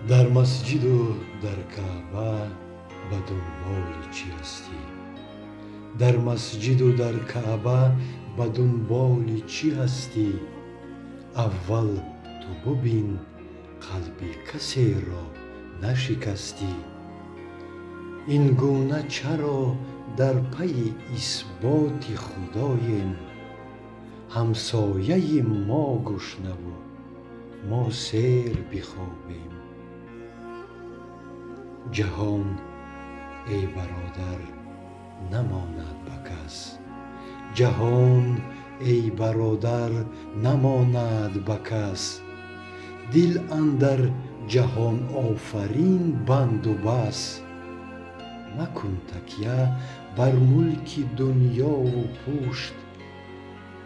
Дар масҷиду дар Каъба ба дунболи чӣ ҳастӣ? Дар масҷиду дар Каъба ба дунболи чӣ ҳастӣ? Аввал ту бубин, қалби касеро нашикастӣ. Ин гуна чаро дар пайи исботи Худоем? Ҳамсояи мо гушнаву мо сер бихобем. Ҷаҳон, эй бародар, намонад ба кас. Ҷаҳон, эй бародар, намонад ба кас. Дил андар Ҷаҳонофарин банду бас. Макун такя бар мулки дунёву пушт,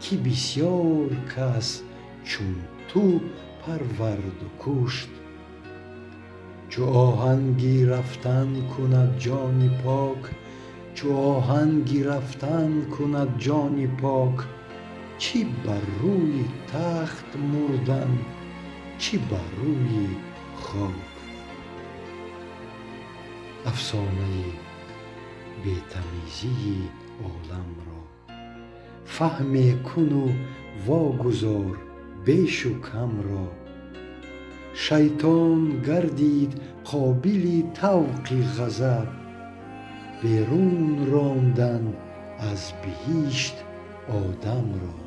ки бисёр кас чун ту парварду кушт. Чу оҳанги рафтан кунад ҷони пок, чу оҳанги рафтан кунад ҷони пок, чӣ бар рӯи тахт мурдан, чӣ бар рӯи хок. Афсонаи бетамизии оламро фаҳме куну вогузор бешу камро. Шайтон гардид қобили тавқи ғазаб, берун рондан аз биҳишт Одамро.